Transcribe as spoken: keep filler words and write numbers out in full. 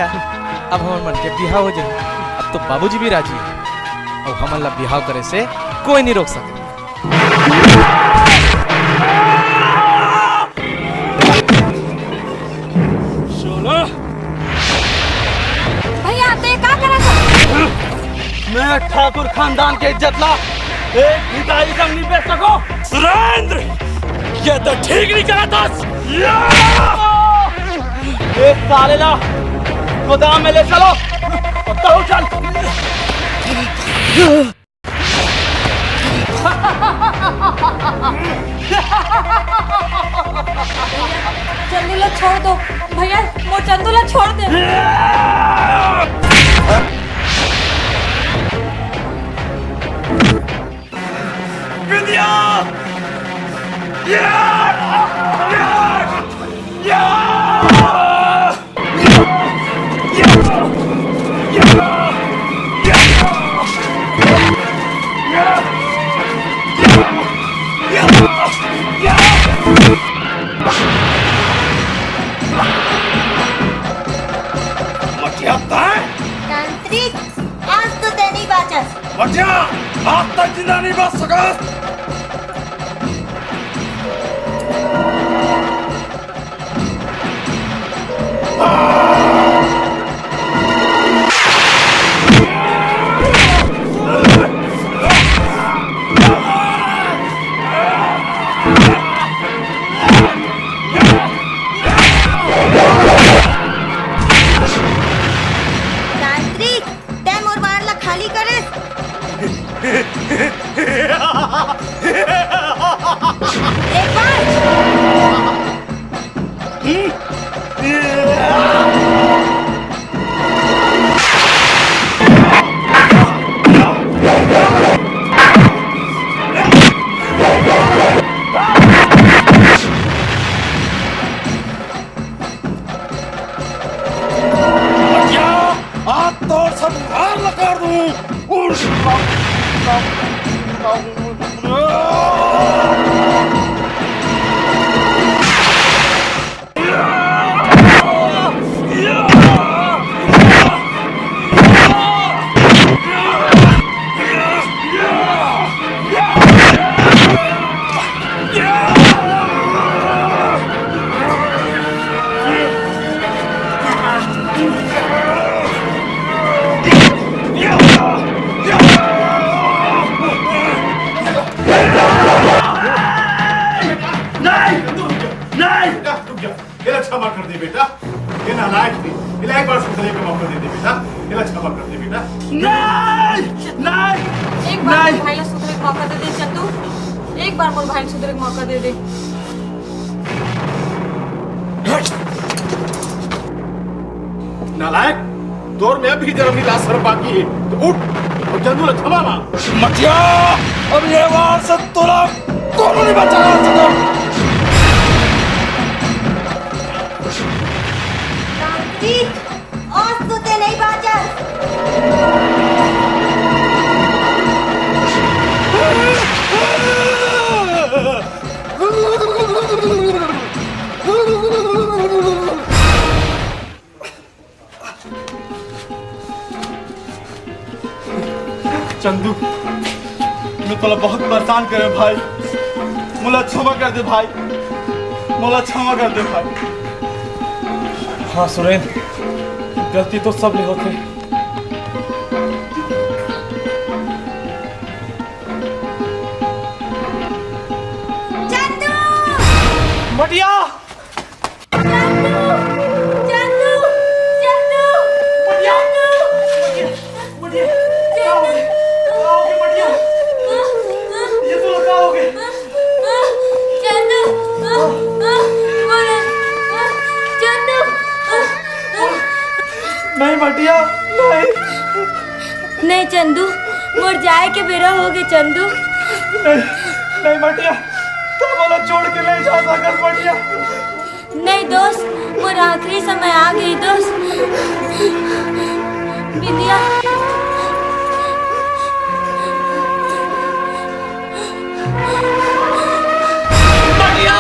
अब हमर मन के बिहाव हो जाही। अब तो बाबूजी भी राजी हे, अउ हमन ला बिहाव करे से कोई नहीं रोक सके। भैया, तैं का करत हस? मैं ठाकुर खानदान के इज्जत ला एक भिखारी संग नहीं बेच सकों। सुरेंद्र, ये तो ठीक नहीं करत हस। ए साले ला गोदाम में ले चलो। तहूँ चल। चंदू ला छोड़ दो भैया, मोर चंदू ला छोड़ दे। विद्या! या! या! या! मटिया, तैं? तांत्रिक, आज तो तैं नहीं बाचस। मटिया, आज तक जिंदा नहीं बच सकस। तांत्रिक, तैं मोर बाण ला खाली करेस। एक बार। आज तोर सब उधार ला कर दूं। उड़। नहीं! नहीं! रुक जा, रुक जा। एला क्षमा कर दे बेटा, ये नालायक हे, एला एक बार सुधरे के मौका दे दे बेटा, एला क्षमा कर दे बेटा। नहीं! नहीं! एक बार नहीं! मोर भाई ला सुधरे के मौका दे दे चंदू, एक बार मोर भाई ला सुधरे के मौका दे दे। नालायक, तोर में अभी जन्म ला शर्म बाकी हे, तो उठ अउ चंदू ला क्षमा मांग। मटिया, अब ये वार से तोला कोनो नहीं बचा सकत। तांत्रिक, आज तो तैं नहीं बाचस। चंदू, मैं तोला बहुत परेशान करे भाई, मोला क्षमा कर दे भाई, मोला क्षमा कर दे भाई। हाँ सुरेंद्र, गलती तो सब ले होथे। चंदू! मटिया! चंदू! चंदू! चंदू! मटिया! चंदू! मटिया! मटिया! क्या हो गया? क्या हो गया मटिया? ये तो क्या हो गया? चंदू! चंदू! नहीं मटिया, नहीं। नहीं चंदू, मोर जाए के बेरा हो गे चंदू। नहीं, नहीं मटिया, तैं मोला छोड़ के नहीं जा सकस मटिया। नहीं दोस्त, मोर आखिरी समय आ गे दोस्त। बिंदिया। मटिया!